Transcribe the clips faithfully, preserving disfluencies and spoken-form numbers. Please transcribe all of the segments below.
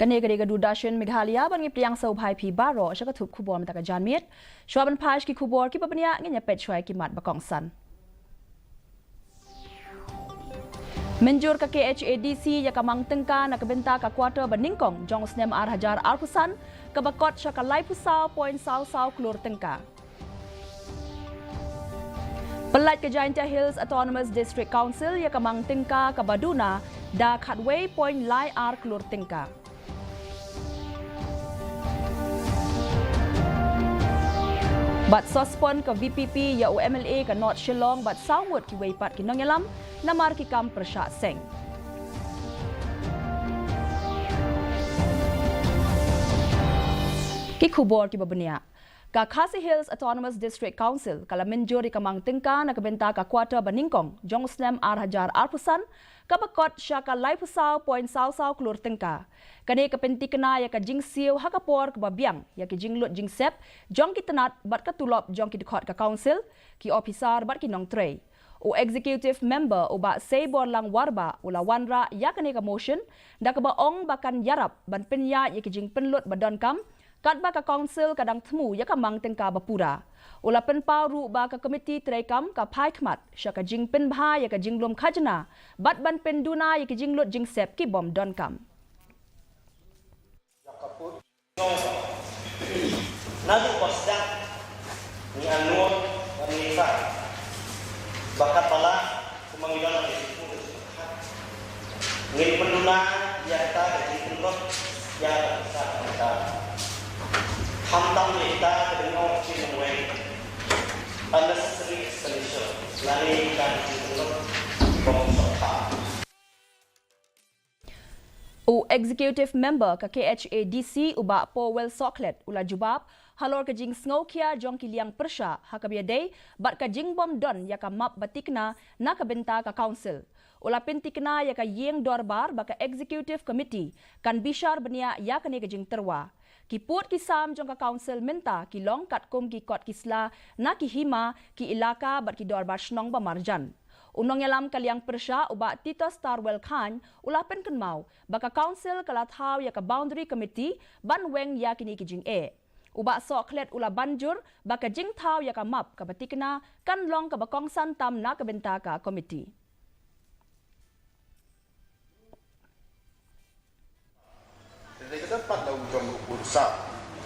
Kane ka dei ka Doordarshan Meghalaya, bad ngi pdiang sngewbha ïa phi baroh sha ka thup khubor mynta ka janmiet. Shuwa ban peit ki khubor kiba bniah, ngin ïa peit shuwa ïa ki mat ba kongsan. Mynjur ka K H A D C ïa ka mang tyngka na ka bynta ka quarter ba nyngkong jong u snem ar hajar arphew san, kaba kot sha ka laiphew saw point saw saw klur tyngka. Pyllait ka Jaintia Hills Autonomous District Council ïa ka mang tyngka kaba duna da khatwei point lai ar klur tyngka. Bad suspend ka V P P ïa u M L A ka North Shillong bad saw ngut kiwei pat ki nongïalam namar ki kam pyrshah seng. Ki khubor kiba bniah. Ka Khasi Hills Autonomous District Council ka la mynjur ïa ka mang tyngka na ka bynta ka quarter ba nyngkong jong u snem ar hajar arphew san, kaba kot sha ka laiphew saw point saw saw klur tyngka. Kane ka pyntikna ïa ka jingsiew ha ka por kaba biang ïa ki jinglut jingsep jong ki tnat bad ka tulop jong ki dkhot ka council, ki ophisar bad ki nongtrei. U Executive Member u Bah Seiborlang Warbah u la wanrah ïa kane ka motion, da kaba ong ba kan ïarap ban pynïaid ïa ki jingpynlut ba donkam, katba ka council ka dang thmu ïa ka mang tyngka ba pura. U la pynpaw ruh ba ka komiti treikam ka phai khmat sha ka jingpynbha ïa ka jinglum khajna bad ban pynduna ïa ki jinglut jingsep ki bym donkam. Naduh ba sdang ngi anur bad ngi sa ba katba lah kumba ngi don ha ka jingpynlut, ngin pynduna ïa kata ka jingpynlut ïa ka pisa ka bynta. Khamtam ïa kita ka dei ka jingpynlut unnecessary expenditure lane kita ka jingpynlut bym sngewthuh. U Executive Member ka K H A D C u Bah Powell Sohkhlet u la jubab halor ka jingsngewkhia jong ki liang pyrshah ha kaba ïadei bad ka jingbym don ïa ka map ba tikna na ka bynta ka council. U la pyntikna ïa ka ïing dorbar ba ka Executive Committee kan bishar bniah ïa kane ka jingtyrwa. Ki pud ki sam jong ka council mynta ki long katkum ki kot ki sla na ki hima, ki ilaka bad ki dorbar shnong ba marjan. U nongïalam ka liang pyrshah u Bah Titus Tarwell Chyne u la pynkynmaw ba ka council ka la thaw ïa ka boundary committee ban weng ïa kine ki jingeh. U Bah Sohkhlet u la ban jur ba ka jingthaw ïa ka map kaba tikna kan long kaba kongsan tam na ka bynta ka komiti. Te dei ka don pat la u jong u pud u sam.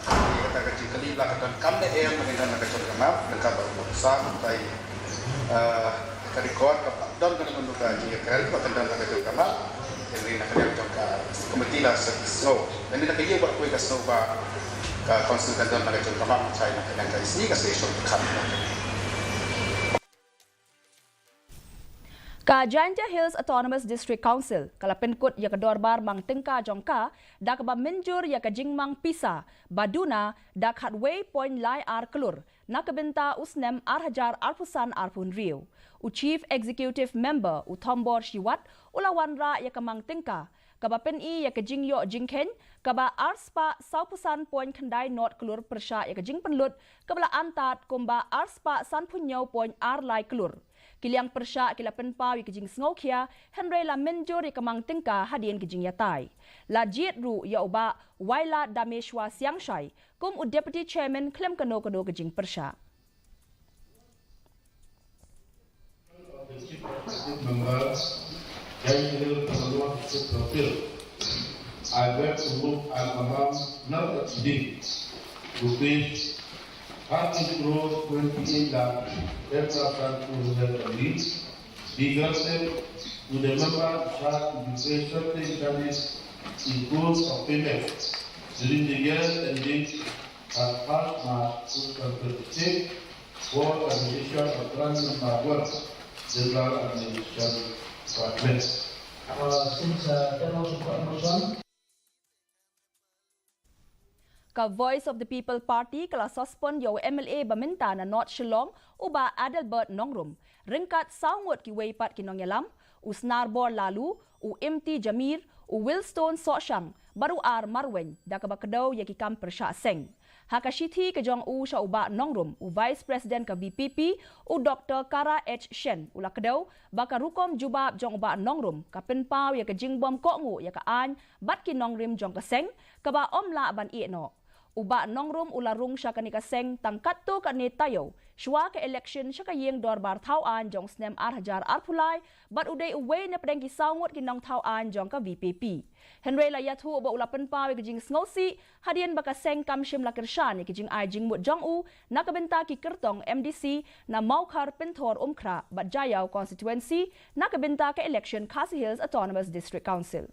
Kata ka jingkylli ba la ka don kam ne em, ba kan don la ka jong ka map, lyngba u pud u sam, tai, eh, ka record kaba don kane mynta ka jingkylli ba kan don la ka jong ka map. Te dei na ka liang jong ka komiti la sa sngew. Te dei na ka ïing ba la poi ka sngew ba ka council kan don la ka jong ka map, tai na ka liang ka sngi ka session ka kham. Ka Jaintia Hills Autonomous District Council ka la pynkut ïa ka dorbar mang tyngka jong ka da kaba mynjur ïa ka jingmang pisa ba duna da khatwei point lai ar klur na ka bynta u snem ar hajar arphew san arphew hynriew. U Chief Executive Member u Thombor Shiwat u la wanrah ïa ka mang tyngka kaba pyni ïa ka jingïoh jingkheiñ kaba arspah sawphew san point khyndai nod klur pyrshah ïa ka jingpynlut kaba la antad kumba arspah sanphew hynñiew point ar lai klur. Ki liang pyrshah ki la pynpaw ïa ka jingsngewkhia, hynrei la mynjur ïa ka mang tyngka hadien ka jingïatai. La jied ruh ïa u Bah Waila Dameshwa Siangshai kum u Deputy Chairman khlem kano kano ka jingpyrshah. Of the Chief Executive Member, Jaintia Hills Autonomous District Council, I beg to move an amount not exceeding rupees thirty crore twenty-eight lakh ten thousand two hundred and eight be granted to the member in charge to be paid certain charges in course of payment during the year ending thirty-first March two thousand twenty-six for the decision of Trans Himalayan General Administration Department. Uh, since, uh, there was a motion. Ka Voice of the People Party ka la suspend ïa u M L A ba mynta na North Shillong, u Bah Adelbert Nongrum, ryngkat saw ngut kiwei pat ki nongïalam, u Snarbor Laloo, u Imti Jamir, u Wilstone Sohshang bad u R Marwein da kaba kdew ïa ki kam pyrshah seng. Ha ka shithi ka jong u sha u Bah Nongrum, u Vice President ka V P P, u Doctor Kara H Shen, u la kdew ba ka rukom jubab jong u Bah Nongrum ka pynpaw ïa ka jingbym kohnguh ïa ka aiñ bad ki nongrim jong ka seng, kaba ym lah ban ïeh noh. U Bah Nongrum u la rung sha kane ka seng tang katto katne taïew shwa ka election sha ka ïing dorbar thaw aiñ jong u snem ar hajar arphew lai, bad u dei uwei na pdeng ki saw ngut ki nongthaw aiñ jong ka V P P. Hynrei la ïathuh ba u la pynpaw ïa ka jingsngewsih hadien ba ka seng kam shym la kyrshan ïa ka jingai jingmut jong u na ka bynta ki kyrtong M D C na Mawkhar, Pynthor, Umkhrah bad Jaïaw constituency na ka bynta ka election Khasi Hills Autonomous District Council.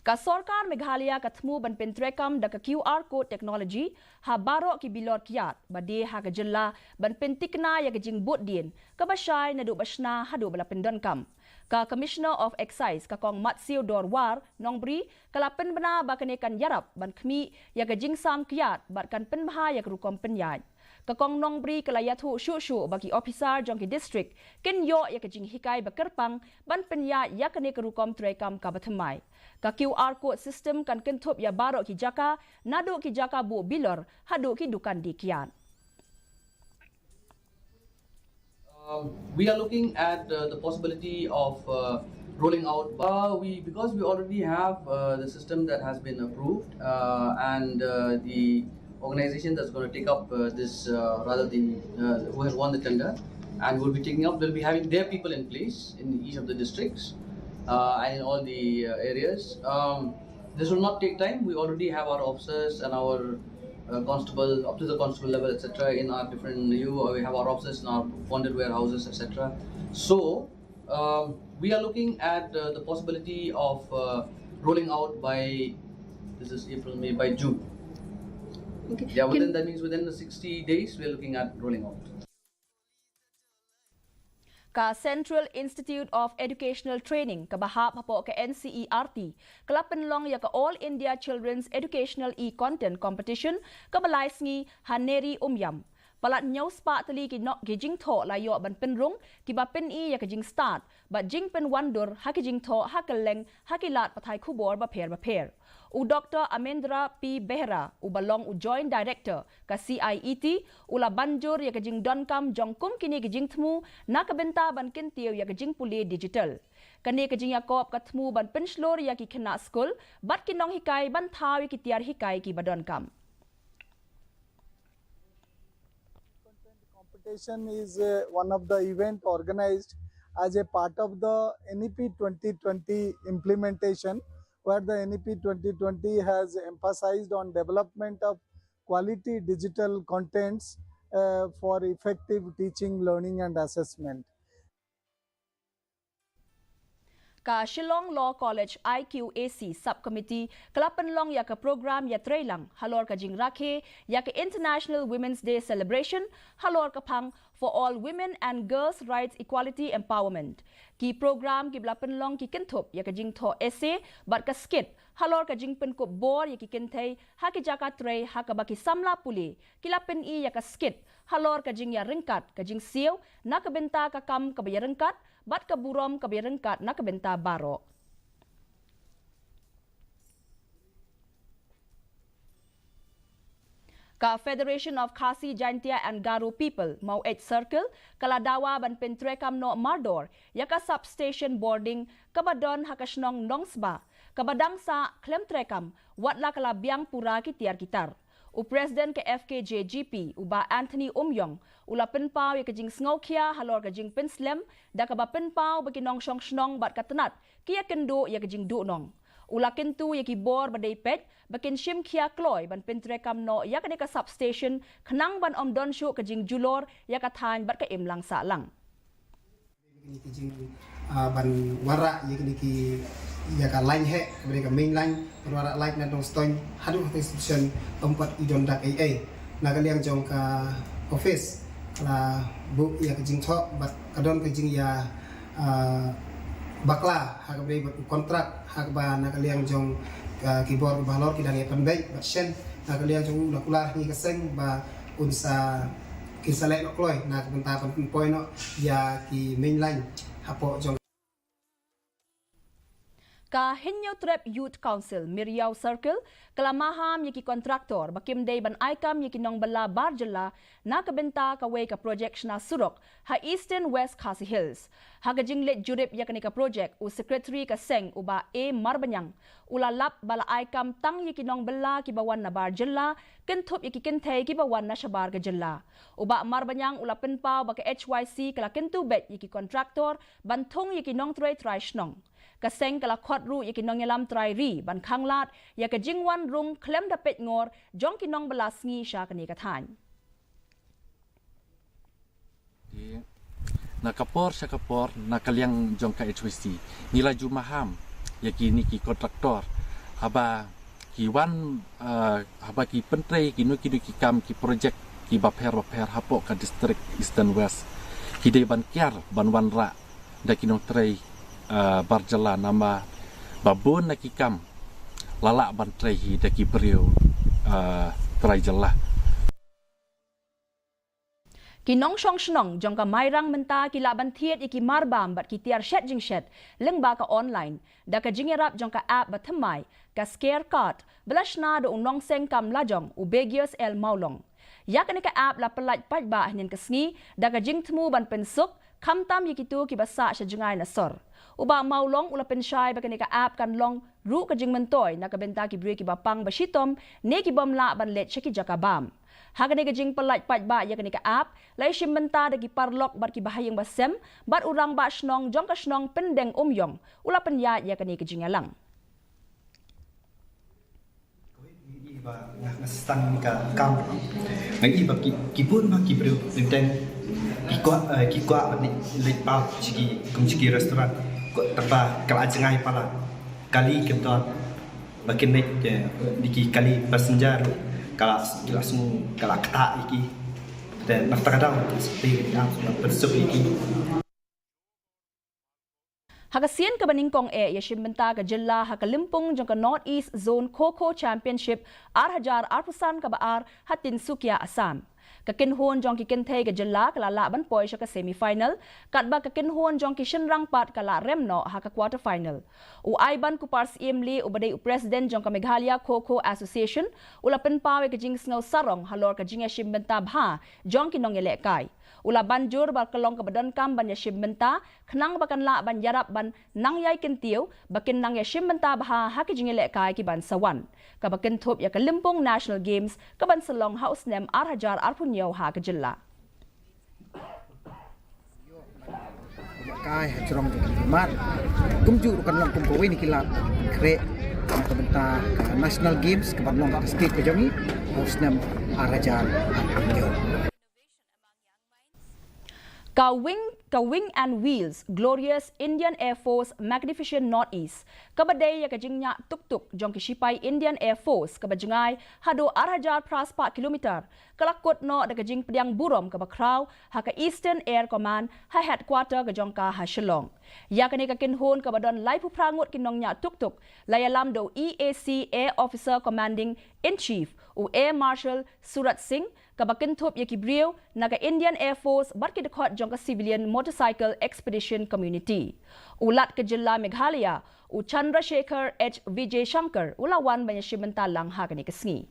Ka sorkar Meghalaya ka thmu ban pyntreikam da ka Q R code technology ha baroh ki bilor kiad ba die ha ka jylla, ban pyntikna ïa ka jingbud dien kaba shai naduh ba shna haduh ba la pyndonkam. Ka Commissioner of Excise, ka Kong Matsiew Dorwar Nongbri, ka la pynbna ba kane kan ïarap ban khmih ïa ka jingsam kiad bad kan pynbha ïa ka rukom pynïaid. Ka Kong Nongbri ka la ïathuh shuh shuh ba ki ophisar jong ki district kin ïoh ïa ka jinghikai ba kyrpang ban pynïaid ïa kane ka rukom treikam kaba thymmai. Ka Q R code system kan kynthup ïa baroh ki jaka, naduh ki jaka buh bilor haduh ki dukan die kiad. Um, we are looking at uh, the possibility of uh, rolling out. Uh, we, because we already have uh, the system that has been approved, uh, and uh, the organization that's going to take up uh, this, uh, rather the uh, who has won the tender, and will be taking up, will be having their people in place in each of the districts uh, and in all the uh, areas. Um, this will not take time. We already have our officers and our uh, constable, up to the constable level, et cetera, in our different U. We have our officers in our bonded warehouses, et cetera. So um, we are looking at uh, the possibility of uh, rolling out by, this is April, May, by June. Okay. Yeah, within, that means within the sixty days, we are looking at rolling out. Ka Central Institute of Educational Training kaba hap hapoh ka N C E R T ka la pynlong ïa ka All India Children's Educational E-Content Competition kaba lai sngi ha NERI Umiam. Palat hynñiew spah tylli ki no-, ki jingthoh la ïoh ban pynrung, kiba pyni ïa ka jingstad bad jingpynwandur ha ki jingthoh ha kylleng ha ki lad pathai khubor bapher bapher. U Doctor Amendra P Behera, uba long u Joint Director ka C I E T, u la ban jur ïa ka jingdonkam jong kum kine ki jingthmu na ka bynta ban kyntiew ïa ka jingpule digital. Kane ka jingïakob ka thmu ban pynshlur ïa ki khynnah skul bad ki nonghikai ban thaw ïa ki tiar hikai kiba donkam. Competition is uh, one of the event organized as a part of the N E P twenty twenty implementation, where the N E P twenty twenty has emphasized on development of quality digital contents uh, for effective teaching, learning and assessment. Ka Shillong Law College I Q A C Subcommittee ka la pynlong ïa ka program ïatreilang halor ka jingrakhe ïa ka International Women's Day Celebration halor ka phang For All Women and Girls Rights Equality Empowerment. Ki program kiba la pynlong ki kynthup ïa ka jingthoh essay bad ka skit halor ka jingpynkup bor ïa ki kynthei ha ki jaka trei, ha kaba ki samla pule ki la pyni ïa ka skit halor ka jingïaryngkat ka jingsiew na ka bynta ka kam kaba ïaryngkat bad ka burom kaba ïaryngkat na ka bynta baroh. Ka Federation of Khasi Jaintia and Garo People, Maweit Circle, ka la dawa ban pyntreikam noh mardor ïa ka substation bording kaba don ha ka shnong Nongsba, kaba dang sah khlem treikam wat la ka la biang pura ki tiar ki tar. U President ka F K J G P, u Bah Anthony Umïong, u la pynpaw ïa ka jingsngewkhia halor ka jingpynslem da kaba pynpaw ba ki nongshong shnong bad ka tnat ki ïakynduh ïa ka jingduhnong. U la kyntu ïa ki bor ba dei peit ba kin shim khia kloi ban pyntreikam noh ïa kane ka substation khnang ban ym don shuh ka jingjulor ïa ka thaiñ bad ka imlang sahlang. Kine ki jing, ah, ban wanrah ïa kine ki, ïa ka line heh, kaba dei ka main line, ban wanrah light na Nongstoiñ haduh ha ka institution, ym pat i don dak ei ei. Na ka liang jong ka office ka la buh ïa ka jingthoh bad ka don ka jingïa, ah, bakla ha kaba dei bad u kontrak, ha kaba na ka liang jong, ah, ki bor kiba halor ki dang ïa pynbeit bad shen na ka liang jong u, la kular ha ngi ka seng ba un sa, kin sa leh noh kloi na ka bynta ban pynpoi noh ïa ki main line hapoh jong. Ka Hynñiewtrep Youth Council, Myriaw Circle, ka la maham ïa ki kontraktor ba kim dei ban ai kam ïa ki nongbylla bar jylla na ka bynta kawei ka projek shna surok ha Eastern West Khasi Hills. Ha ka jingleit jurip ïa kane ka projek, u Secretary ka seng, u Bah A Marbaniang, u la lap ba la ai kam tang ïa ki nongbylla kiba wan na bar jylla, kynthup ïa ki kynthei kiba wan na shabar ka jylla. U Bah Marbaniang u la pynpaw ba ka H Y C ka la kyntu beit ïa ki kontraktor ban thung ïa ki nongtrei trai shnong. Ka seng ka la khot ruh ïa ki nongïalam trai ri ban khanglad ïa ka jingwan rung khlem da peit ngor jong ki nongbylla sngi sha kane ka thaiñ. Te, na ka por sha ka por, na ka liang jong ka H Y C, ngi la ju maham ïa kine ki kontraktor haba ki wan, ah, haba ki pyntrei kino kino ki kam, ki projek kiba pher ba pher hapoh ka distrik Eastern West, ki dei ban kiar ban wanrah da ki nongtrei, ah, bar jylla, namar ba bun na ki kam la lah ban trei hi da ki briew, ah, trai jylla. Ki nongshong shnong jong ka Mairang mynta ki lah ban thied ïa ki marbam bad ki tiar shet jingshet lyngba ka online da ka jingïarap jong ka app ba thymmai, ka Scare Card, ba la shna da u nongseng kam lajong, u Begius L Mawlong. Ïa kane ka app la pyllait paidbah hynnin ka sngi da ka jingthmu ban pynsuk, khamtam ïa kito kiba sah sha jngai na sor. U Bah Mawlong u la pynshai ba kane ka app kan long ruh ka jingmyntoi na ka bynta ki briew kiba pang ba shitom ne ki bym lah ban leit sha ki jaka bam. Ha kane ka jingpyllait paidbah ïa kane ka app, la ïashim bynta da ki paralok bad ki bahaïing basem, bad u rangbah shnong jong ka shnong Pyndeng Umïong u la pynïaid ïa kane ka jingïalang. Ba nga, nga sdang ka kam. Nga i ba ki, ki bun ba ki briew teng teng ki kwah, eh, ki kwah ba leit, leit paw sha ki, kum sha ki restaurant. Kwah tang ba ka la jngai palat. Kali kyndon ba kin leit, eh, da ki kali passenger ruh ka la, ki la sngew, ka la ktah ïa ki. Te na kata ka daw, sdang ka kam, pynsuk ïa ki. Ha ka sien kaba nyngkong eh, ïashim bynta ka jylla ha ka lympung jong ka North East Zone Kho Kho Championship ar hajar arphew san kaba ar ha Tinsukia, Assam. Ka kynhun jong ki kynthei ka jylla ka la lah ban poi sha ka semi final, katba ka kynhun jong ki shynrang pat ka la rem noh ha ka quarter final. U Aiban Kupar Syiem Lee, uba dei u president jong ka Meghalaya Kho Kho Association, u la pynpaw ïa ka jingsngew sarong halor ka jingïashim bynta bha jong ki nongïalehkai. U la ban jur ba ka long kaba donkam ban ïashim bynta, khnang ba kan lah ban ïarap ban nang ïai kyntiew ba kin nang ïashim bynta bha ha ki jingïalehkai ki ban sa wan, kaba kynthup ïa ka lympung National Games ka ban sa long ha u snem ar hajar arphew hynñiew ha ka jylla. Kai ha jrong jong ki mat. Kumjuh ruh kan long kum kawei na ki lad khreh na ka bynta ka National Games ka ban long ha ka state ka jong ngi ha u snem ar hajar arphew hynñiew. Ka Wing, ka Wing and Wheels, Glorious Indian Air Force, Magnificent Northeast, kaba dei ïa ka jingñiah tuk tuk jong ki shipai Indian Air Force kaba jngai haduh ar hajar phra spah kilometer, ka la kut noh da ka jingpdiang burom kaba khraw ha ka Eastern Air Command ha headquarter ka jong ka ha Shillong. Ïa kane ka kynhun kaba don laiphew phra ngut ki nongñiah tuk tuk la ïalam da u E A C Air Officer Commanding in Chief, u Air Marshal Surat Singh, kaba kynthup ïa ki briew na ka Indian Air Force bad ki dkhot jong ka Civilian Motorcycle Expedition Community. U Lat ka jylla Meghalaya, u Chandrashekhar H Vijayashankar, u la wan ban ïashim bynta lang ha kane ka sngi.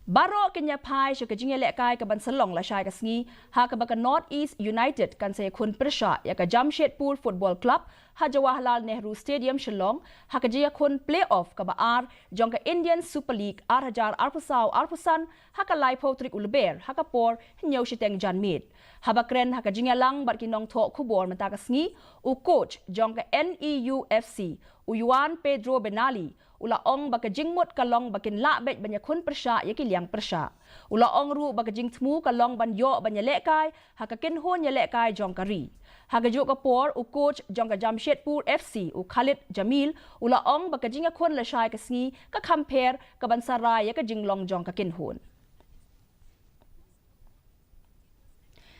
Baroh kin ïaphai sha ka jingïalehkai ka ban sa long lashai ka sngi, ha kaba ka North East United kan sa ïakhun pyrshah ïa ka Jamshedpur Football Club ha Jawaharlal Nehru Stadium, Shillong, ha ka jingïakhun playoff kaba ar jong ka Indian Super League ar hajar arphew saw arphew san ha ka laiphew tarik u Lber ha ka por hynñiew shiteng janmiet. Haba kren ha ka jingïalang bad ki nongthoh khubor mynta ka sngi, u coach jong ka N E U F C, u Juan Pedro Benali, u la ong ba ka jingmut ka long ba kin lah beit ban ïakhun pyrshah ïa ki liang pyrshah. U la ong ruh ba ka jingthmu ka long ban ïoh ban ïalehkai ha ka kynhun ïalehkai jong ka ri. Ha kajuh ka por, u coach jong ka Jamshedpur F C, u Khalid Jamil, u la ong ba ka jingïakhun lashai ka sngi ka kham pher ka ban sa rai ïa ka jinglong jong ka kynhun.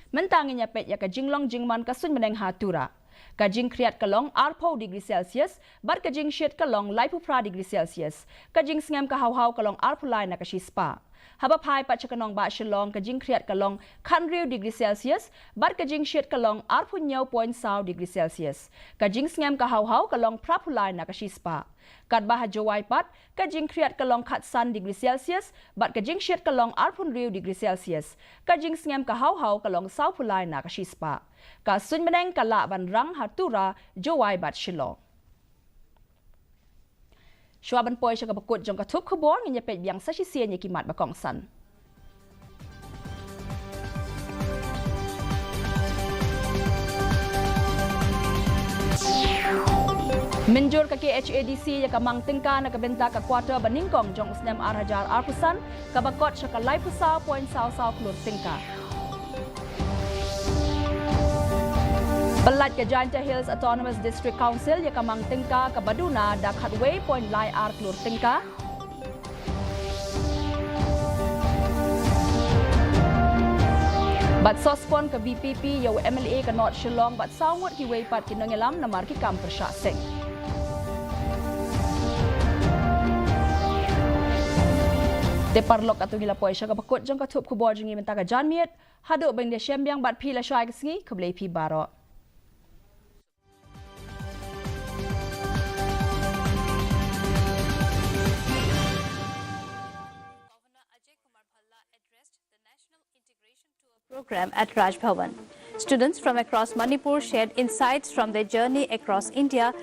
Mynta ngin ïa peit ïa ka jinglong jingman ka suiñ bneng ha Tura. Ka jingkhriat ka long arphew degree Celsius bad ka jingshit ka long laiphew phra degree Celsius. Ka jingsngem ka haw haw ka long arphew lai na ka shispah. Haba phai pat sha ka nongbah Shillong, ka jingkhriat ka long khathynriew degree Celsius bad ka jingshit ka long arphew hynñiew point saw degree Celsius. Ka jingsngem ka haw haw ka long phraphew lai na ka shispah. Katba ha Jowai pat, ka jingkhriat ka long khatsan degree Celsius bad ka jingshit ka long arphew hynriew degree Celsius. Ka jingsngem ka haw haw ka long sawphew lai na ka shispah. Ka suiñbneng ka lah ban rang ha Tura, Jowai bad Shillong. Shuwa ban poi sha kaba kut jong ka thup khubor, ngin ïa peit biang sa shisien ïa ki mat ba kongsan. Mynjur ka K H A D C ïa ka mang tyngka na ka bynta ka quarter ba nyngkong jong u snem ar hajar arphew san, kaba kot sha ka laiphew saw point saw saw klur tyngka. Pyllait ka Jaintia Hills Autonomous District Council ïa ka mang tyngka kaba duna da khatwei point lai ar klur tyngka. Bad suspend ka V P P ïa u M L A ka North Shillong bad saw ngut kiwei pat ki nongïalam namar ki kam pyrshah seng. Te paralok, katto ngi la poi sha kaba kut jong ka thup khubor jong ngi mynta ka janmiet. Haduh ban ïashem biang bad phi la shai ka sngi, khublei phi baroh. Governor Ajay Kumar Bhalla addressed the National Integration Tour program at Raj Bhavan. Students from across Manipur shared insights from their journey across India